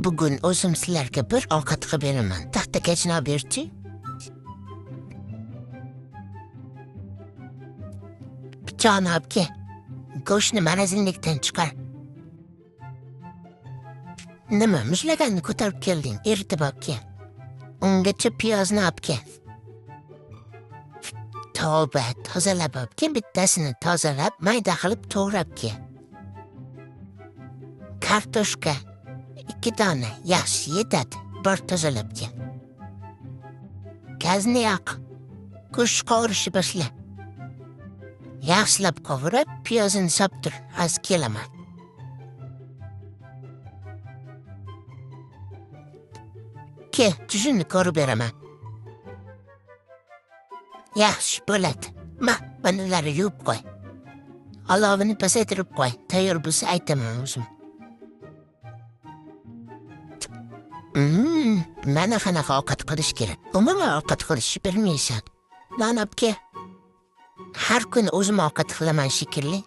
Bugun o'zim sizlarga bir ovqat qilib beraman. Taxtakachni olib berchi. Pichoqni olib kel. Go'shtni morozinlikdan chiqar. Nima, muzlaganni ko'tarib kelding? Eritib olib kel. Ungacha piyozni olib kel. Tavba, tozalab olib kel, bittasini tozalab, mayda qilib to'g'rab kel. Kartoshka 2 dona, yaxshi yetadi. Bir tozalab kel. Gazni yoq. Go'sht qovurishni boshla. Yaxshilab qovurib, piyozini solib tur. Hozir kelaman. Kel, tuzini ko'rib beraman. Yaxshi bo'ladi. Ma, bunalarni yuvib qo'y. Olovini pasaytirib qo'y. Tayyor bo'lsa aytaman o'zim. Mana qanaqa ovqat qilish kerak. Umuman ovqat qilishni bilmaysan. Non olib kel. Har kuni o'zim ovqat qilaman shekilli.